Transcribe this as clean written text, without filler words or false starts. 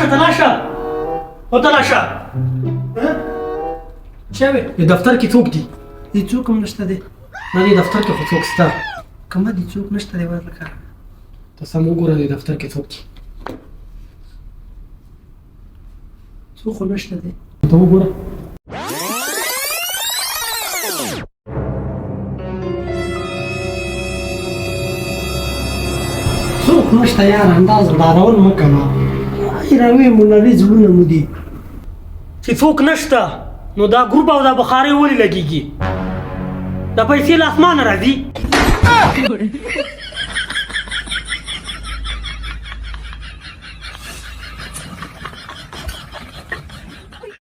شه، ته لاړ شه او ته لاړ شه. چا وې؟ د دفتر کې څوک دي؟ دې څوک هم نشته دی. نه، دې دفتر کې خو څوک شته. کومه دې څوک نشته دی ورکه. ته سم وګوره، دې دفتر کې څوک دي؟ څوک خو نشته دی. ته وګوره. څوک نشته یار، انداز ډارول مه کوه. راوې مو نري زړونه مو دي. چې څوک نشته نو دا ګروپ او دا بخارۍ ولې لګېږي؟ دا پیسې له اسمانه راځي؟